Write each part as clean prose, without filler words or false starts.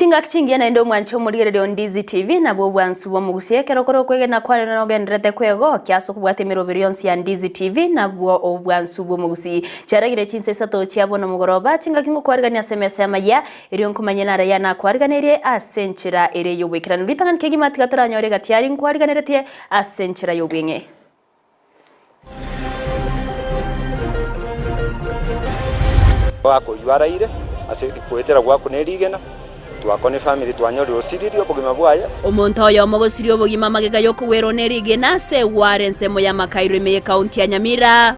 Chingaki chingiya naende omwanche omorigereria o Ndizi TV nabwo obwansu bw'omogusia ekero kore okwegena kwane nogendererete kwegokia ase okobwata emeroberi yonsi ya Ndizi TV nabwo obwansu bw'omogusii. Chiaragire chinsa isato chia bono mogoroba chingaki ngokwarigania ase emesa y'amayia erio nkomanye nare ya nakwariganerie ase enchera ere y'oboikeranu. Ritang'ani kegima tiga toranyore egatiari nkwariganeretie ase enchera y'obweng'e. Akoyio araire ase goetera gwakwa ne rigena, twakwa ne family twanyorire osiririe obogima bwaye. Omonto oyomo gosiria obogima magega y'okogwerwa ne rigena ase egware ensemo y'amakairo ime y'ekaunti ya Nyamira.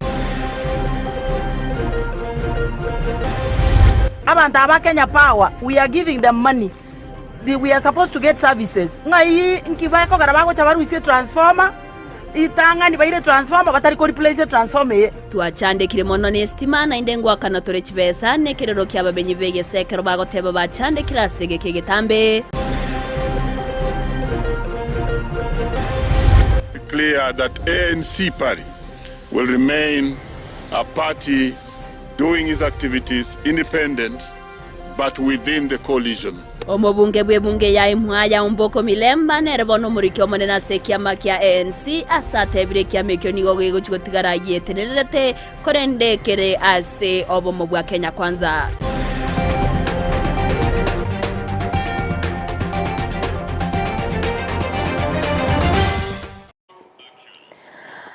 Abanto aba Kenya Power we are giving them money, we are supposed to get services, ng'ai nki bakogera bagocha barusie transformer? Ritang'ani baire transformer batari ko replace transformer eye. Twachandekire mono nesitima, naende ngoakana tore chibesa, nekerero ki'abamenyi b'egesa ekero bagoteba bachandekire ase egeka egetambe. Clear that ANC party will remain a party doing its activities independent but within the coalition. Omobunge bw'ebunge ya Emwaya Omboko Milemba nere bono omoriki omonene ase ekiama kia ANC ase atebire ekiama ekio nigo gegochia gotigara gietenererete korende kere ase obomo bwa Kenya Kwanza.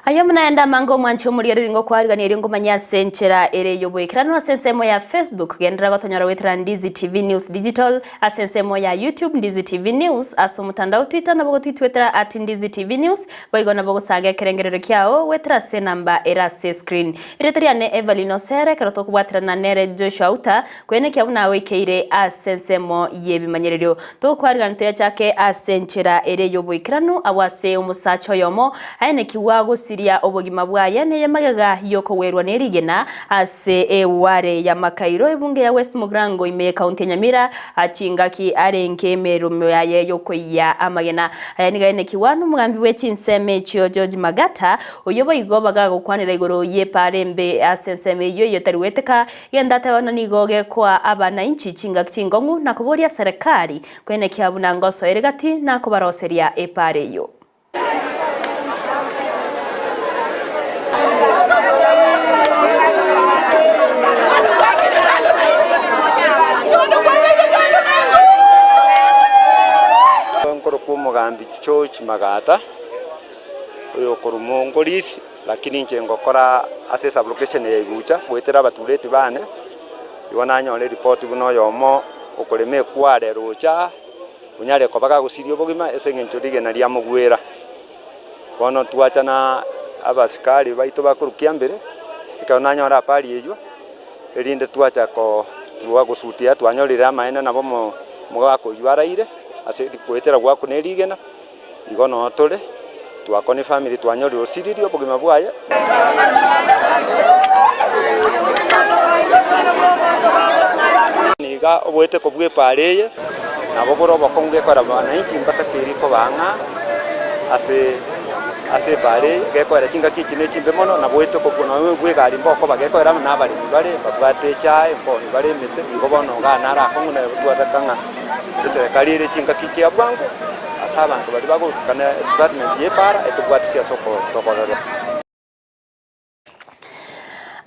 Aye buna ende amange omwanche omorigereri ngokwarigania erio ngomanye ase enchera ere y'oboikeranu ase ensemo ya Facebook genderera gotonyora goetera Ndizi TV News Digital ase ensemo ya YouTube Ndizi TV News ase omotandao Twitter nabo gotwitwetera at Ndizi TV News boigo nabo ogosaga ekerengererio kiao goetera ase enamba ere ase escreen. Erieta riane Evelyn Osere ekero tokobwaterana nere Joshua Outa koenekia buna agoikeire ase ensemo y'ebimanyererio. Tokwarigana toyachake ase enchera ere y'oboikeranu agwo ase omosacha oyomo aenekigwa gosiria obogima bwaye neye magega y'okogwerwa nerigena ase eware y'amakairo ebunge ya West Mugirango ime y'ekaunti ya Nyamira chingaki arenge emeremo yaye y'okoiyia amagena. Aya nigo aenekigwa nomogambi bwe chinsemo echio George Magata oyio boigo bagagokwanera igoro y'epaara embe ase ensemo eyio eyio etari goeteka Genda teba buna nigo gekoa abanainchi chingaki chinkong'u na koboria serikali koenekia buna ngosoere gati na kobaroseria epaara eyio. Nkorokwa omogambi George Magata, oyokorwa Mongolisi. Lakini inche ngokora ase esublocation ya Ibucha goetera abatureti bane, igo nanyora eripoti buna oyomo okorema ekware rocha onyare koba gagosiria obogima ase eng'encho rigena riamogwera. Bono twacha na abasikari baito bakorwa Kiambere, ekero nanyora apari eywo, erinde twacha ko twa gosutia twanyorire amaene nabo omo omogaka oywo araire ase goetera gwakuna erigena. Igo noo tore, twakona efamiri twanyorire osiririe obogima bwaye. Niga oboeteko bw'epaara eye nabo bore obokong'u gekogera abananchi mbatakeiri koba ang'a ase ase epaara eye, gekogera chingaki echi ne chimbe mono, na boeteko nonya bw'egari mbokoba gekogera amo nabaremi bare mbabwate echae, mboni bare emete, igo bono igaa naro akong'u na twareka ng'a eserekari ere chingaki chia bwango. Ase abanto baria bagosika ne department y'epaara etobwatisia ase okotokorera.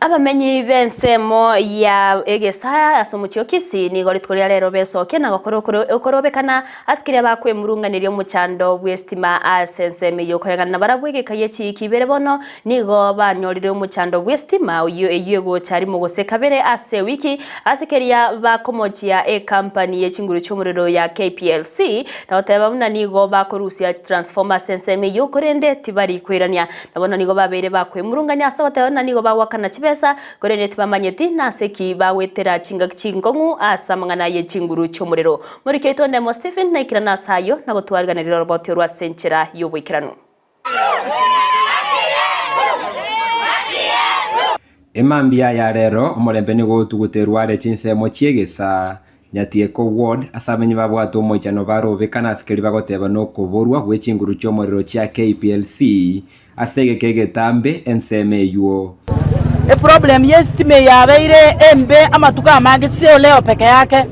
Abamenyi b'ensemo ya egesaa ase omochie o Kisii nigo rituko ria rero besokia na gokora okorobekana ase keria bakwemurunganeria omochando bw'estima ase ensemo eyio koreng'ana na barabwo egeka gie chiiki ibere bono nigo banyorire omochando bw'estima oyio eyio egocha rimo gose kabere ase ewiki Ase keria bakomochia ekampani ye chinguru chi'omorero ya KPLC na goteba buna nigo bakorusia chitransformer ase ensemo eyio korende tibari koirania. Na bono nigo babeire bakwemurungania ase ogoteba buna nigo bagoakana chibesa korende tibamanyeti nase ki bagoetera chingaki chinkong'u ase amang'ana ye chinguru chi'omorero. Moriki oito Ndemo Stephen naikerane ase ayio na gotwariganeria oroboti orwo ase enchera y'oboikeranu. Emambia ya rero omorembe nigo otuguterwe are chinsemo chi'egesa Nyatieko Ward ase abamenyi babwate omoichano barobekana ase keria bagoteba nokoborwa gwe chinguru chi'omorero chia KPLC ase egeka egetambe ensemo eywo. Eproblem yesitima eye yabeire embe amatuko amange sio leo peke yake.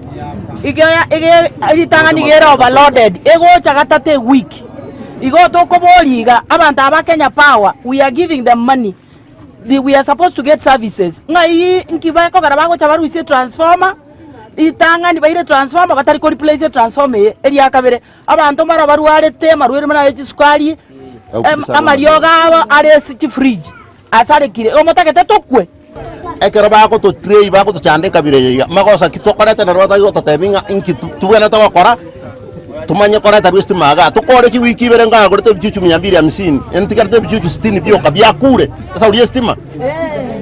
Iga ege ritang'ani iga ere overloaded, egocha gatato ewiki. Igo tokoboria iga, abanto aba Kenya Power, we are giving them money, the we are supposed to get services. Ng'ai nki bakogera bagocha barusie etransformer, ritang'ani baire etransformer batari ko replace etransformer eye. Eria kabere, abanto mbaro barwarete amarwaire buna aye chisukari, amariogo abo are ase chifridge. Asarekire, igo motagete tokwe? Ekero bagototrain bagotochanda ekabira eye iga, magosa ki tokorete naro batari gototebia ng'a inki tobwenerete gokora, tomanye koreta estima igaa. Tokore chiwiki ibere nkagorete ebichuchu mia mbiri hamsini, ntigarete ebichuchu sitini bioka biakure esauri ya estima.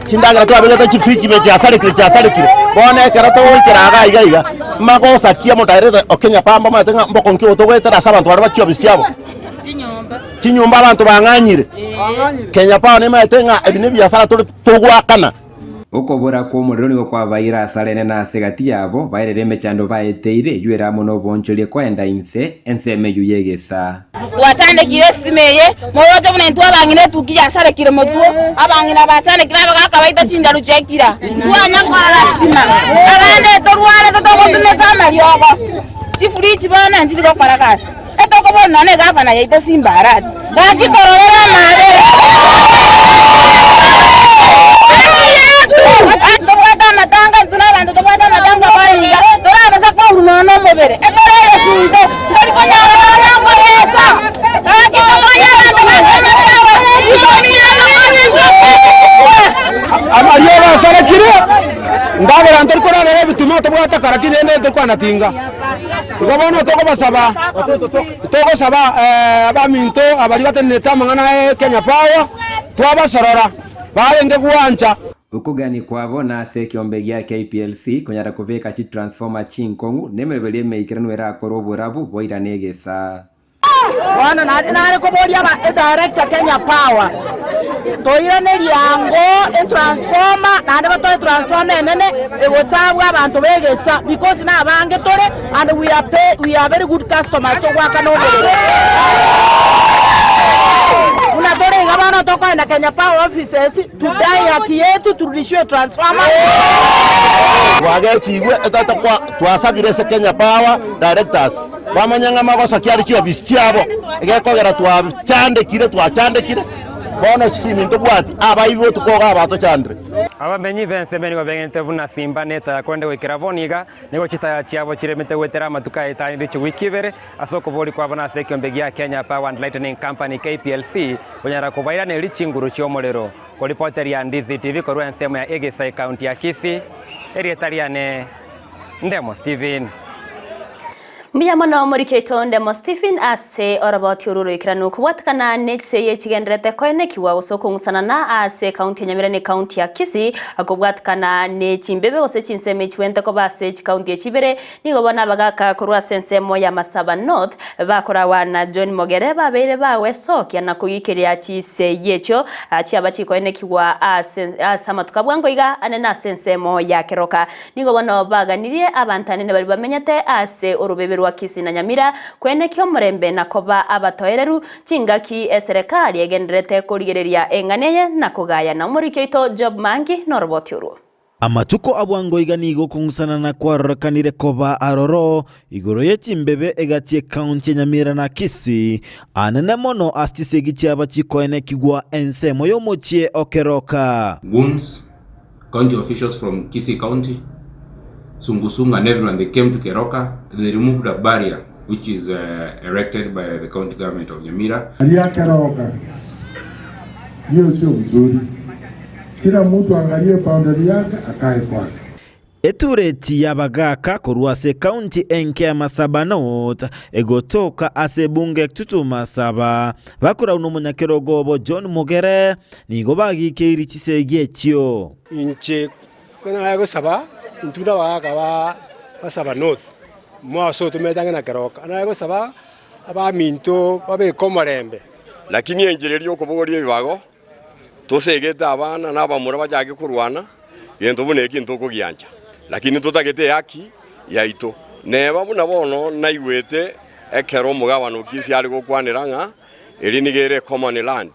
Chindagera twabegete chifridge ime chiasarekire chiasarekire, bono ekero togoikera igaa iga iga, magosa ki omotaerete o Kenya Power mbamaete ng'a mbokong'u ki otogoetera ase abanto baria ba chiofisi chiabo. Chinyomba abanto bang'anyire. Kenya Power nemaete ng'a ebi nebiasara tore togoakana. Okobora kw'omorero nigo kwabaire asare enene ase egati yabo, baerere emechando baeteire, eyio ere amo noboonchoria koenda inse, ensemo eyio y'egesaa. Twachandekire esitima eye, moroche buna intwe abang'ina etuki yasarekire motwe, abang'ina bachandekire abagaka baito chindaru chiaikira, ntwanya korora sitima, abande torwarete togotumeka amariogo, chifridge bono nchiri gokora gasi. Etokobora nonya negavana yaito Simba Arati, gaki tororere amaabera. Tobwate amatanga, intwe nabanto tobwate amatanga abaringa, torabasa kourwa nonya nomobere, etore egesunte, tori konyara nonya nkoresa. Gaki tokonye abanto ba Kenya buna Amariogo asarekire, ndagera ntori koragera ebituma tobwate kara ki rende torikwana tinga. Igo bono tokobasaba, togosaba abaminto abaria batenenete amang'ana a Kenya Power, twabasorora barenge gwancha. Okogania kwabo nase ekeombe gia KPLC konyara kobeka chitransformer chinkong'u na emeroberio emeikeranu erakore oborabu boirane egesaa. Bono nare koboria aba edirector Kenya Power, toiranerie ango etransformer naende batoe etransformer enene egosabwa abanto ba egesa because nabange tore and we are pay, we are very good customers togoakana obororo. Buna tore iga bono tokoenda Kenya Power offices tudai haki yetu turudishiwe etransformer. Twagechigwe etata kwa twasabire ase Kenya Power directors Bamanye ng'a magoso ki are chiofisi chiabo, egekogera twachandekire, twachandekire, bono chisimi ntobwati, abaibi botuko iga abatochandire. Abamenyi b'ensemo nigo begenete buna simba na etaya korende goikera bono iga nigo chitaya chiabo chiremete goetera amatuko aetanire chiwiki ibere ase okobori kwabo nase ekiombe gia Kenya Power and Lightning Company, KPLC, konyara kobairaneria chinguru chi'omorero. Koripoteria Ndizi TV korwa ensemo ya Egesa ekaunti ya Kisii, erieta riane Ndemo Stephen. Mbuya mono omoriki oito Ndemo Stephen ase oroboti oru oroikeranu kobwatekana nechisegi echigendererete koenekigwa gose okong'usanana ase ekaunti ya Nyamira na ekaunti ya Kisii kobwatekana ne chimbebe gose chinsemo echibwenerete koba ase chikaunti echi ibere nigo bono abagaka korwa ase ensemo ya Masaba North bakorawa na John Mogere babeire bagwesokia na kogikeria chisegi echio chiaba chikoenekigwa ase ase amatuko abwango iga ane nase ensemo ya Keroka. Nigo bono baganirie abanto anene baria bamenyete ase orobebe rwa Kisii na Nyamira kwenekia omorembe na koba abatoereru chingaki eserekari egendererete korigereria eng'ana eye na kogayana. Omoriki oito Job Mangi noroboti orwo. Amatuko a bwango iga nigo okong'usanana kwarorekanire koba aroro igoro ye chimbebe egati ekaunti ya Nyamira na Kisii, anene mono ase chisegi chiaba chikoenekigwa ensemo y'omochie o Keroka. Goons County officials from Kisii County, Sungusungu and everyone, they came to Keroka, they removed a barrier which is uh, erected by the county government of Nyamira. Hali ya Keroka hiyo sio vizuri. Kila mtu angalie boundary yake akae kwake. Etureti y'abagaaka korwa ase ekaunti enke ya Masaba North egotoka ase ebunge Kitutu Masaba, bakorau nomonyakerogo obo John Mugere, nigo bagikeiri chisegi echio. Inche nare gosaba intwe nabagaaka ba Masaba North, moase otomete ang'e na Keroka, nare gosaba abaminto babeke omorembe. Lakini enchera eria y'okobogoria ebibago, tosegete abana na abamura bachake korwana, gento buna eki ntokogiancha, lakini ntotagete ehaki yaito. Neba buna bono naigwete ekero omogabana o Kisii are gokwanera ng'a eri nigo ere common land.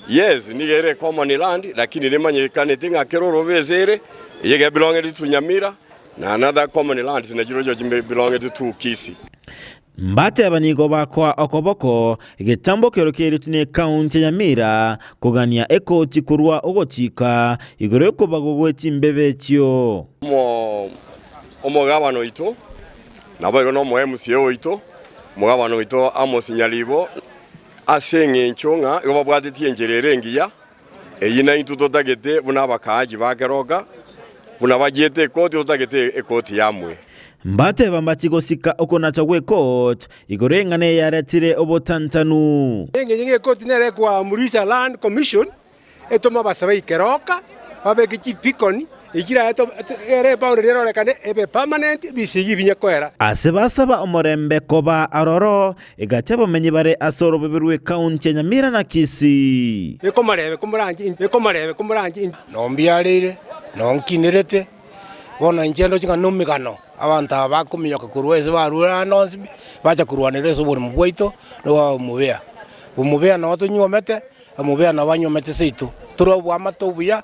Yes, nigo ere common land, lakini rimanyekaneti ng'a kera orobe ase ere, eye gebelong'ete to Nyamira. Na another common lands nachirochio chibelongete to Kisii. Mbateba nigo bakoa okoboko egetambo kero keretwe n'ekaunti ya Nyamira kogania ekoti korwa ogochika igoro y'okobagwa gwe chimbebe echio. Omogabana oito, naboigo nomo MCA oito, omogabana oito Amos Nyaribo, ase engencho ng'a igo babwatetie enchera ere engiya, eyio naintwe totagete buna abakaachi ba keroka, buna bachiete ekoti totagete ekoti yamwe. Mbateba mbachi gosika okonacha gw'ekoti igoro y'eng'ana eye yaretire obotantanu. Engencho ng'a ekoti nere ekoamurisha Land Commission Etome abasabai keroka, babeke chipikoni, ekira ere eboundary erorekane ebe permanent, ebisiigi ebinye koera. Ase basaba omorembe koba aroro, egati abamenyi bare ase orobebe rw'ekaunti ya Nyamira na Kisii. Ekomarebe komoranche inwe, ekomarebe komoranche inwe. Nombiareire, nonkinerete, bono inche ndoche ng'a nomegano, abanto aba bakominyoka korwa ase barure ande onsi pi, bacha korwanera ase oboremo bwaito, na obwa omobea. Omobea noo tonywomete, Omobea nabo anyuomete seito, tore oboamate obuya,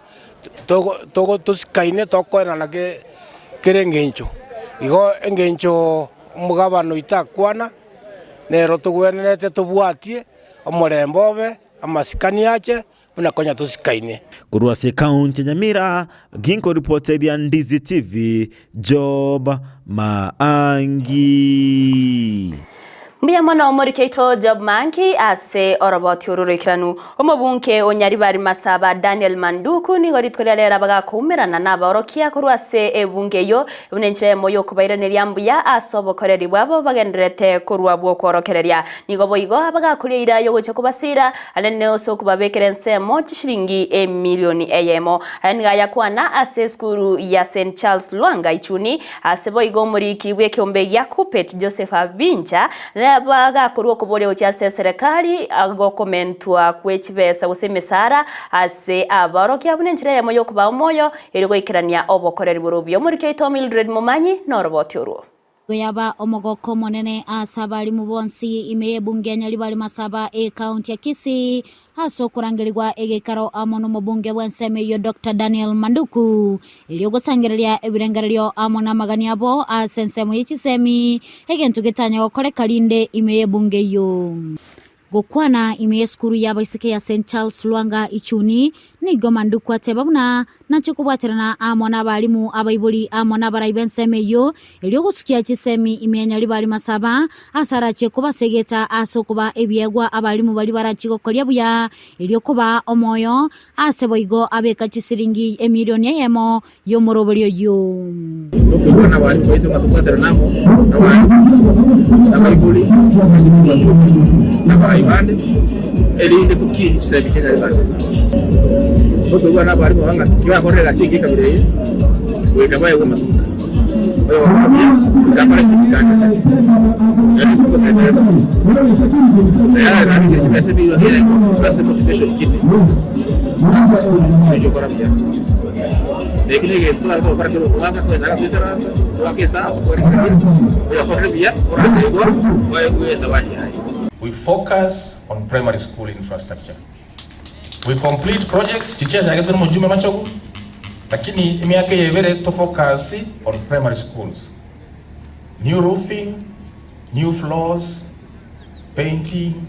togo tosikaine tokoenana kera engencho. Igo engencho omogabana oito akwana, nero togwenerete tobwatie, omorembe obe, amasikani ache, buna konya tosikaine. Korwa ase ekaunti ya Nyamira, ginkoripoteria Ndizi TV, Job Maangi. Mbuya mono omoriki oito Job Maangi ase oroboti oru roikeranu. Omobunge o Nyaribari Masaba Daniel Manduku nigo rituko ria rero bagakoumerana nabaorokia korwa ase ebunge eyio buna enchera eyemo yokobairaneria mbuya ase obokoreri bwabo bagendererete korwa bw'okworokereria. Nigo boigo abagakoria eira yogocha kobasira Anene ase okobabekera ensemo chishilingi emilioni eyemo. Aya nigo ayakwana ase esukuru ya St Charles Lwanga Ichuni, ase boigo omoriki bw'ekeombe gia Kuppet Joseph Abincha bagakorwa okoboria gochia ase eserekari gokomentwa kwe chibesa gose emesara ase abaorokia buna enchera eyemo yokobaa omoyo erio goikerania obokoreri borobio. Omoriki oito Mildred Momanyi noroboti orwo. Goyaba omogoko omonene ase abalimu bonsi ime y'ebunge ya Nyaribari Masaba ekaunti ya Kisii ase okorangerigwa egeikaro amo nomobunge bw'ensemo eyio Doctor Daniel Manduku erio gosangereria ebirengererio amo namagani abo ase ensemo ye chisemi egento getanya gokoreka rinde ime y'ebunge eyio. Gokwana ime y'esukuru y'abaiseke ya St Charles Lwanga Ichuni, nigo Manduku ateba buna nache kobwaterana amo nabalimu, abaibori amo nabarai b'ensemo eyio erio gosukia chisemi ime ya Nyaribari Masaba ase arache kobasegeta ase okoba ebiegwa abalimu baria barachi gokoria buya erio kobaa omoyo ase boigo abeka chisiringi emilioni eyemo y'omoroberio oyio. Tokoigwana nabarimu baito ng'a tobwaterane amo nabarimu, nabaibori, na chikuru na abarai bande, erinde tokinie chisemi chia Nyasae bosa. Tokoigwana nabarimu aba ng'a tibakorire egasi engiya ekabira eye, goika baegwe amatunda. Oyogokora buya goika akore ki? Goika agese. Naende togotenderera tayari nabekire chibesa emilioni eyemo ase motivation kitty ase esukuru chiria chiokora buya. Na eki negento togare togokora kera omwaka, togachaka toisaransa, togoaka esabu, twarigereria oyokorire buya, orakaigwa, oegwe esawadi yaye. We focus on primary school infrastructure. We complete projects chichiachagete nomojumbe Machogu, lakini emiaka eye ebere to focus on primary schools. New roofing, new floors, painting,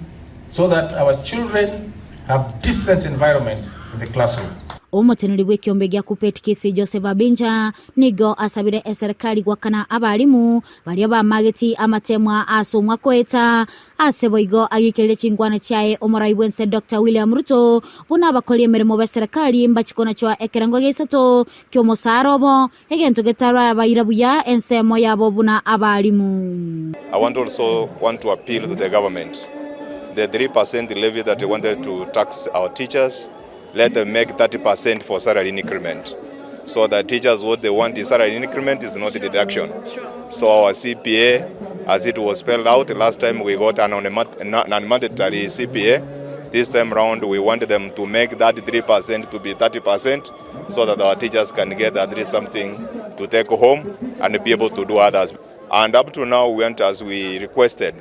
so that our children have decent environment in the classroom. Omoteneneri bw'ekiombe gia Kuppet Kisii Joseph Abinja nigo asabire eserekari goakana abalimu baria bamageti amatemwa ase omwaka oeta ase boigo agikereire chinkwana chiaye omorai bw'ense Doctor William Ruto buna abakori emeremo b'eserekari mbachi konachwa ekerengo gia isato ki'omosara obo egento getarabaira buya ensemo yabo buna abalimu. I want also want to appeal to the government the 3% levy that they wanted to tax our teachers let them make 30% for salary increment so that teachers what they want is salary increment is not deduction so our CPA as it was spelled out last time we got an non-mandatory CPA this time round we want them to make that 3% to be 30% so that our teachers can get at least something to take home and be able to do others. And up to now, we want, as we requested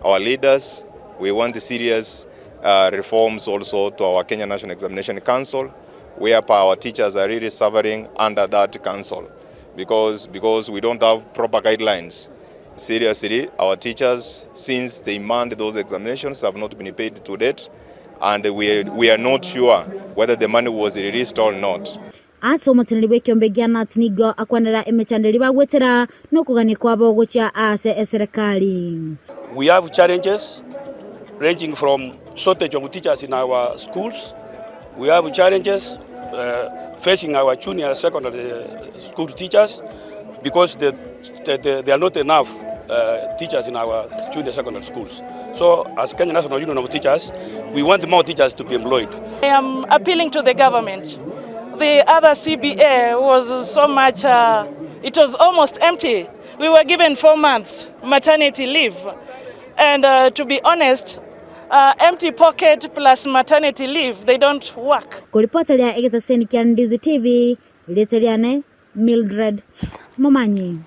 our leaders, we want serious uh, reforms also to our Kenya National Examination Council, whereby our teachers are really suffering under that council. because because we don't have proper guidelines. Seriously, our teachers, since they manned those examinations, have not been paid to date, and we, we are not sure whether the money was released or not. Ase omoteneneri bw'ekeombe gia Nats nigo akwanera emechando eria bagwetera, na okogania kwabo gochia ase eserekari. We have challenges ranging from shortage of teachers in our schools, we have challenges uh, facing our junior secondary school teachers because the, the, the, there are not enough uh, teachers in our junior secondary schools. So as Kenya National Union of Teachers, we want more teachers to be employed. I am appealing to the government. The other CBA was so much, uh, it was almost empty. We were given four months maternity leave. And uh, to be honest, uh, empty pocket plus maternity leave, they don't work. Koripoteria egetaseni kia Ndizi TV, rieta riane Mildred Momanyi.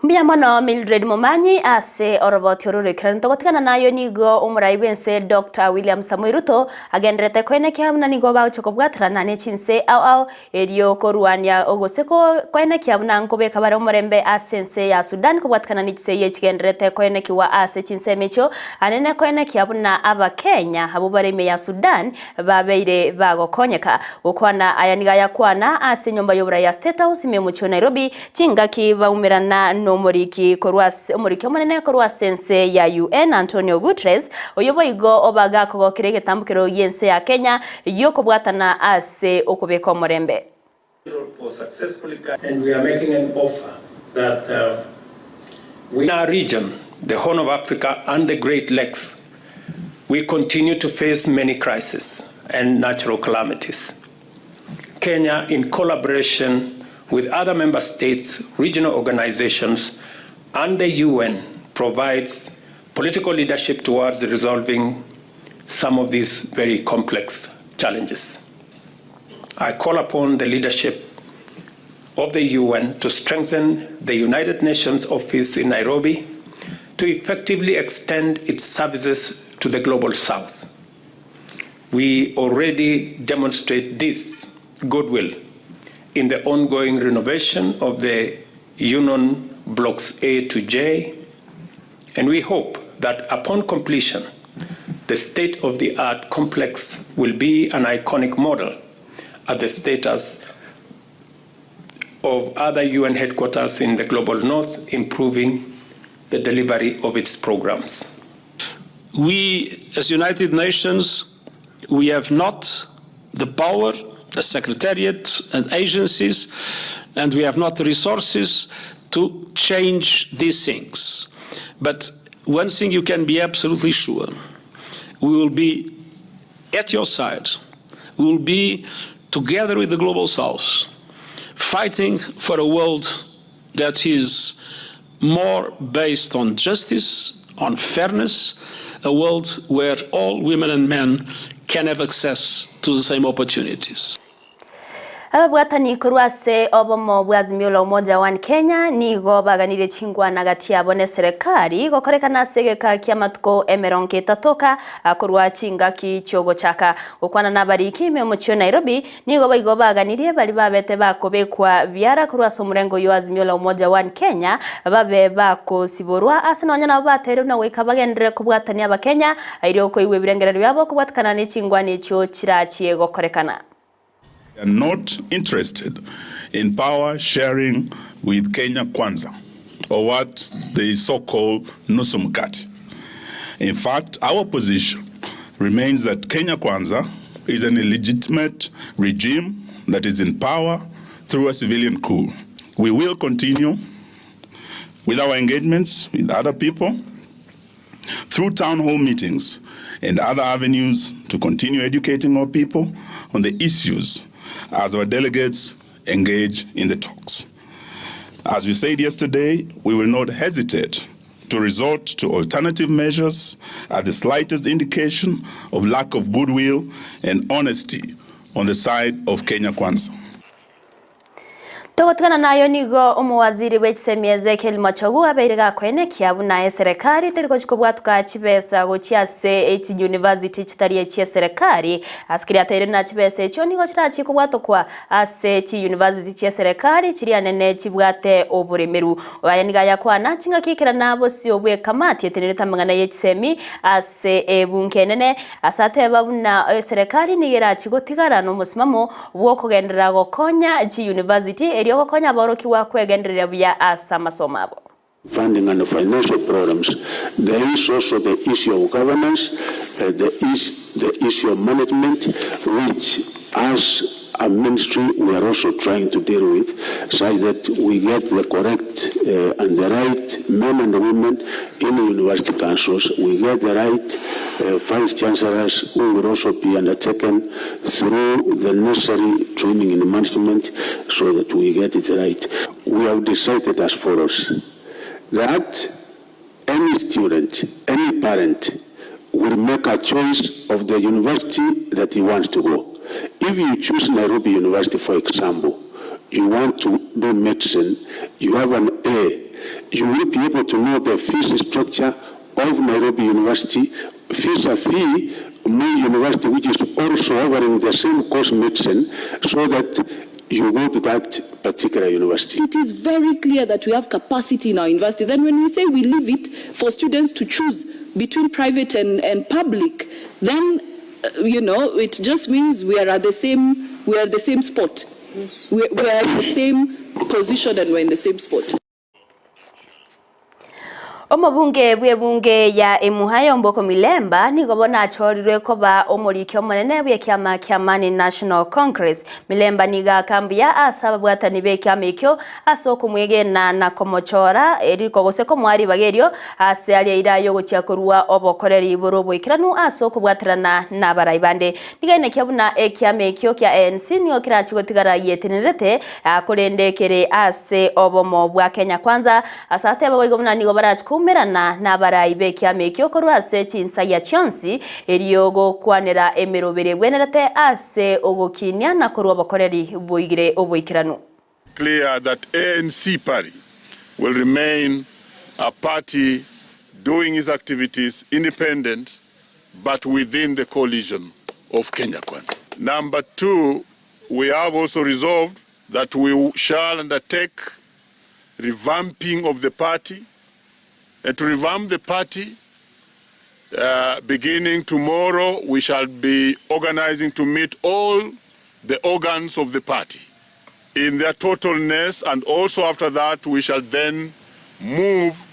Mbuya mono Mildred Momanyi ase oroboti ororekeranu togotigana nayo nigo omorai bwense Dr. William Samoei Ruto agenderete koenekia buna nigo bagocha kobwaterana ne chinse ao ao erio korwania ogose koenekia buna nkobeka bare omorembe ase ense ya Sudan kobwatikana ne chisegi echigenderete koenekiwa ase chinsemo echio anene koenekia buna abakenya abo bare ime ya Sudan babeire bagokonyeka gokwana aya niga yakwana ase enyomba y'oborai ya State House ime omochie o Nairobi chingaki baumerana nomoriki korwa omoriki omonene korwa ase ense ya UN Antonio Guterres oyo boigo obaga akogokera egetambokero gi'ense ya Kenya gi'okobwatana ase okobeka omorembe. And we are making an offer that uh, we in our region, the Horn of Africa and the Great Lakes, we continue to face many crises and natural calamities. Kenya, in collaboration with other member states, regional organizations, and the UN, provides political leadership towards resolving some of these very complex challenges. I call upon the leadership of the UN to strengthen the United Nations office in Nairobi to effectively extend its services to the global south. We already demonstrate this goodwill in the ongoing renovation of the Union blocks A to J, and we hope that upon completion, the state of the art complex will be an iconic model at the status of other UN headquarters in the global north, improving the delivery of its programs. We, as United Nations, we have not the power, the secretariat and agencies, and we have not the resources to change these things. But one thing you can be absolutely sure, we will be at your side. We will be together with the Global South, fighting for a world that is more based on justice, on fairness, a world where all women and men can have access to the same opportunities. Ababwatani korwa ase obomo bwa Azimio la Umoja One Kenya nigo baganire chingwana gati yabo ne serikali gokorekana ase egeka kia matuko emerongo etatoka korwa chingaki chiogochaka gokwana na abariki ime omochie o Nairobi nigo baigo baganirie bari babete bakobekwa biara korwa ase omorengo oyo Azimio la Umoja One Kenya babe bakosiborwa ase nonya nabo bateire buna goika bagenderere kobwatania abakenya aire okoigwa ebirengererio biabo kobwatikana ne chingwana echio chirachie gokorekana. Are not interested in power sharing with Kenya Kwanza or what they so-called Nusu Mkate. In fact, our position remains that Kenya Kwanza is an illegitimate regime that is in power through a civilian coup. We will continue with our engagements with other people through town hall meetings and other avenues to continue educating our people on the issues as our delegates engage in the talks. As we said yesterday, we will not hesitate to resort to alternative measures at the slightest indication of lack of goodwill and honesty on the side of Kenya Kwanza. Togotigana nayo nigo omowaziri bw'echisemi Ezekiel Machogu abeire gakoenekia buna eserekari teri gochi kobwatuka chibesa gochia ase chiuniversity chitari echi'eserekari. Ase keria ateire buna chibesa echio nigo chirachie kobwatokwa ase chiuniversity chi'eserekari chiria nene chibwate oboremeru. Aya nigo ayakwana chingaki ekerana bosio bw'ekamati etenerete amang'ana y'echisemi ase ebunge enene ase ateba buna eserekari nigo erachie gotigara nomosimamo bw'okogenderera gokonya chiyunivasiti erio gokonya aborokigwa kwegendereria buya ase amasomo abo. Funding and financial problems, there is also the issue of governance, there is the issue of management which as a ministry we are also trying to deal with such that we get the correct and the right men and women in university councils, we get the right vice chancellors who will also be undertaken through the necessary training in management so that we get it right. We have decided as follows, that any student, any parent will make a choice of the university that he wants to go. If you choose Nairobi University, for example, you want to do medicine, you have an A, you will be able to know the fees structure of Nairobi University, vis-a-vis Moi University, which is also offering the same course medicine, so that you go to that particular university. It is very clear that we have capacity in our universities. And when we say we leave it for students to choose between private and, and public, then, you know, it just means we are at the same, we are the same spot. Yes. We, we are in the same position and we're in the same spot. Omobunge bw'ebunge ya Emuhaya Omboko Milemba nigo bono achorirwe koba omoriki omonene bw'ekiama kia Amani National Congress. Milemba nigo aka mbuya ase ababwatani b'ekiama ekio ase okomwegena na komochora eriko gose komoa ribaga erio ase aria eira y'ogochia korua obokoreri bore oboikeranu ase okobwaterana nabarai bande. Nigo ainekia buna ekiama ekio kia ANC nigo kerachie gotigara gietenerete korende kere ase obomo bwa Kenya Kwanza Ase ateba boigo buna nigo barache koumerana nabarai b'ekiama ekio korwa ase chinsagia chionsi, erio gokwanera emeroberi egwenerete ase ogokinia na korwa obokoreri boigire oboikeranu. Clear that ANC party will remain a party doing its activities independent but within the coalition of Kenya Kwanza. Number 2, we have also resolved that we shall undertake revamping of the party and to revamp the party uh, beginning tomorrow we shall be organizing to meet all the organs of the party in their totalness and also after that we shall then move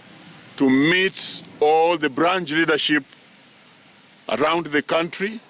to meet all the branch leadership around the country.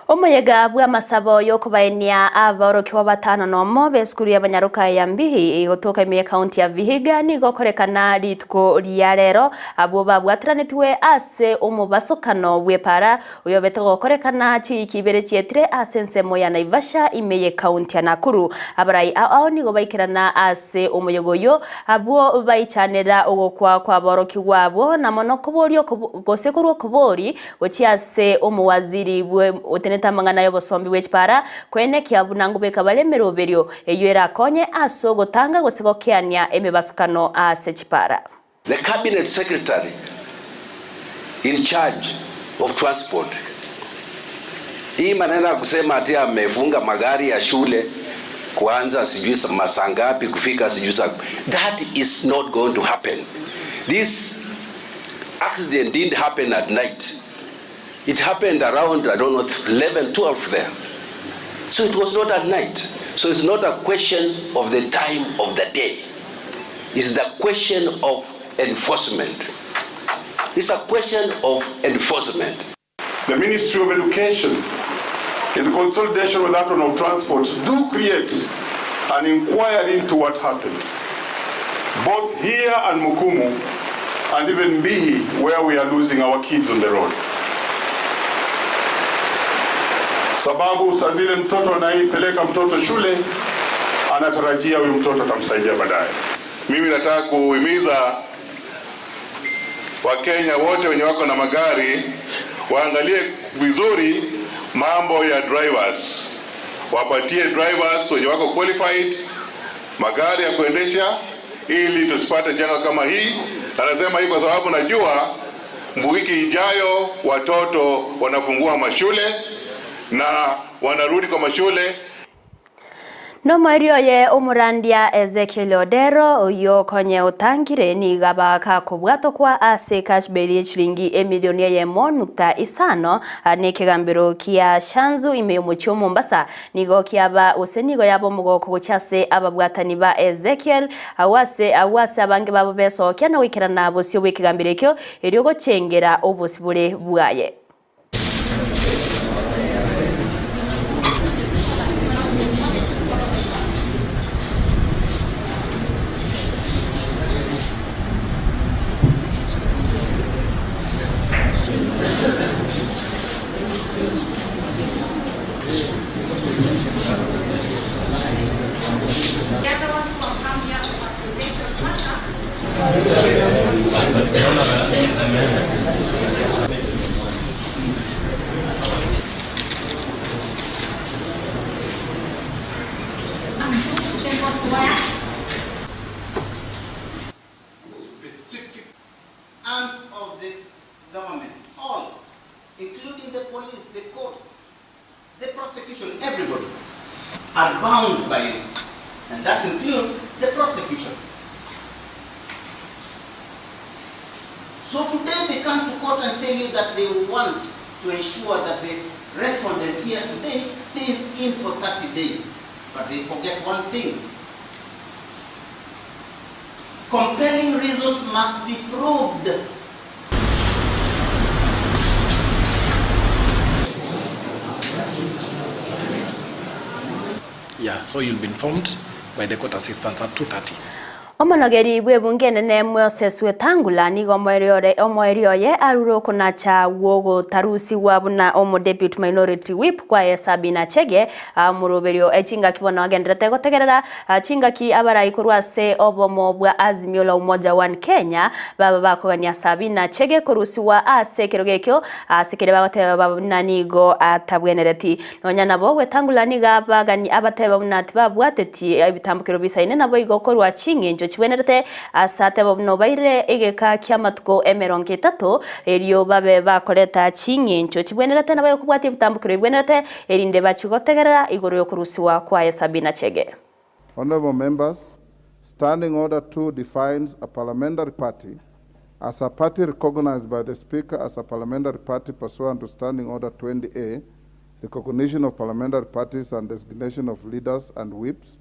Omoyega bw'amasabo y'okobaenia aborokigwa batano nomo b'esukuru y'abanyaroka ya Mbihi egotoka ime y'ekaunti ya Vihiga nigo okorekana rituko ria rero abwo babwateranetigwe ase omobasokano bw'epara oyobete gokorekana chiwiki ibere chietire ase ensemo ya Naivasha ime y'ekaunti ya Nakuru. Abarai ao ao nigo baikerana ase omoyega oyio abwo baichanera ogokwa kw'aborokigwa abwo na mono koboria gose korwa okobori Gochia ase omowaziri bwe otenete amang'ana y'obosombi bwe chipara, koenekia buna ngobeka bare emeroberio eyio erakonye ase ogotanga gose gokeania emebasokano ase chipara. The cabinet secretary in charge of transport, hii maneno ya kusema ati amefunga magari ya shule kuanza sijui masaa ngapi kufika sijui saa, that is not going to happen. This accident didn't happen at night. It happened around, I don't know, 11, 12 there. So it was not at night. So it's not a question of the time of the day. It's the question of enforcement. It's a question of enforcement. The Ministry of Education, in consolidation with that one of Transport, do create an inquiry into what happened, both here and Mukumu, and even Mbihi, where we are losing our kids on the road. Sababu saa zile mtoto anaipeleka mtoto shule anatarajia huyu mtoto atamsaidia baadaye. Mimi nataka kuhimiza Wakenya wote wenye wako na magari waangalie vizuri mambo ya drivers. wapatie drivers wenye wako qualified magari ya kuendesha ili tusipate janga kama hii. Na nasema hii kwa sababu najua wiki ijayo watoto wanafungua mashule na wanarudi kwa mashule. Nomoerio oye omorandia Ezekiel Odero oyo konye otangire niga bakakobwatokwa ase cash bail ye chiringi emilioni eyemo nukta isano na ekegambero kia Shanzu ime yomochie o Mombasa nigo kiaba gose nigo yaba omogoko gochia ase ababwatani ba Ezekiel agwo ase agwo ase abange babo besokia na goikerana bosio bwa ekegambero ekio erio gochengera obosibore bwaye. Specific arms of the government, all, including the police, the courts, the prosecution, everybody, are bound by it. And that includes the prosecution. So today they come to court and tell you that they want to ensure that the respondent here today stays in for 30 days. But they forget one thing. Compelling reasons must be proved. Yeah, so you'll be informed by the court assistants at 2:30. Omonogeri bw'ebunge enene Moses Wetangula nigo omoerio omoerio oye arure okonacha gwogotarusigwa buna omo deputy minority whip kwaye Sabina Chege omoruberio echingaki bono agenderete gotegerera chingaki abarai korwa ase obomo bwa Azimio la Umoja One Kenya baba bakogania Sabina Chege korusiwa ase ekerogo ekio ase kere bagoteba buna nigo atabwenereti nonya nabo Wetangula nigo abagani abateba buna tibabwateti ebitambukero bisaine nabo igo korwa ching'encho chibwenerete ase ateba buna obaire egeka kia amatuko emerongo etato erio babe bakoreta ching'encho chibwenerete nabo ekobwatia ebitambukero bibwenerete erinde bachigotegerera igoro yokorusiwa kwaye Sabina Chege. Honorable members, Standing Order 2 defines a parliamentary party as a party recognized by the Speaker as a parliamentary party pursuant to Standing Order 20A, recognition of parliamentary parties and designation of leaders and whips.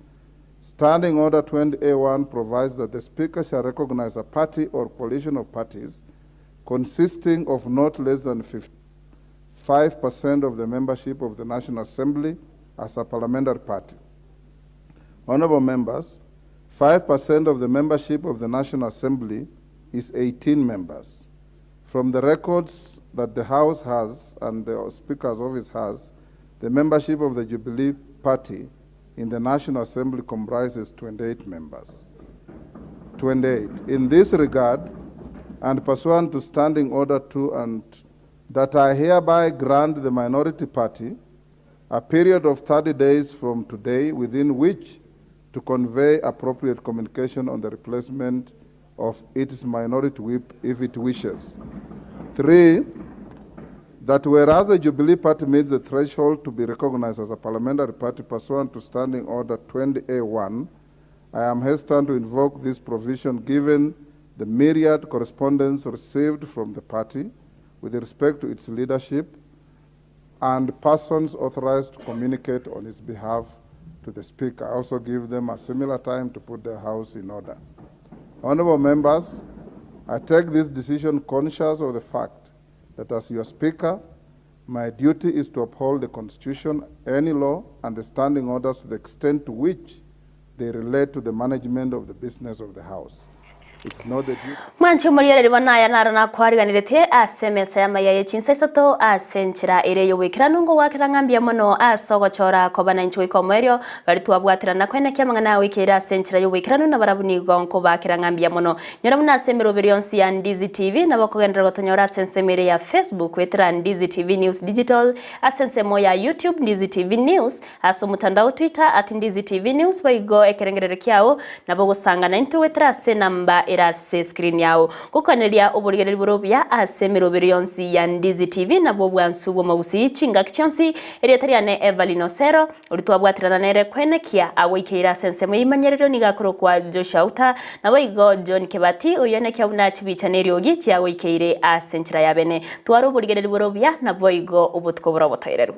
Standing Order 20A1 provides that the Speaker shall recognize a party or coalition of parties consisting of not less than 5% of the membership of the National Assembly as a parliamentary party. Honorable members, 5% of the membership of the National Assembly is 18 members. From the records that the House has and the Speaker's office has, the membership of the Jubilee Party in the National Assembly comprises 28 members. 28. In this regard, and pursuant to Standing Order 2, and that I hereby grant the minority party a period of 30 days from today within which to convey appropriate communication on the replacement of its minority whip if it wishes. 3, that whereas the Jubilee Party meets the threshold to be recognized as a parliamentary party pursuant to Standing Order 20A1, I am hesitant to invoke this provision given the myriad correspondence received from the party with respect to its leadership and persons authorized to communicate on its behalf to the Speaker. I also give them a similar time to put their house in order. Honorable members, I take this decision conscious of the fact that as your Speaker, my duty is to uphold the Constitution, any law, and the standing orders to the extent to which they relate to the management of the business of the House. It's not the duty. Mwanche omorigereria bono aya naro nakwariganeretie ase emesa y'amaiga ye chinsa isato ase enchera ere y'oboikeranu ngogoakera ng'a mbuya mono ase ogochora koba nainche goika omoerio, baria twabwaterana koenekia amang'ana agoikeire ase enchera y'oboikeranu nabarabwo nigo nkobaakera ng'a mbuya mono. Nyora buna ase emeroberi yonsi ya Ndizi TV nabo okogenderera gotonyora ase ensemo ere ya Facebook goetera Ndizi TV News Digital, ase ensemo ya YouTube Ndizi TV News, Ase omotandao Twitter at Ndizi TV News boigo ekerengererio kiao nabo ogosanga naintwe goetera ase enamba ere ase screen yao. Gokoneria oborigereria bore obuya ase emeroberio yonsi ya Ndizi TV nabwo obwansu bw'omogusii chingaki chionsi. Erieta riane Evelyn Osero, oria twabwaterana nere koenekia agoikeire ase ensemo y'eimanyererio nigo akorokwa Joshua Uta, naboigo John Kebati oyoenekia buna chibicha na eriogi chiagoikeire ase enchera ya bene. Twara oborigereria bore obuya naboigo obotuko bore obotoereru.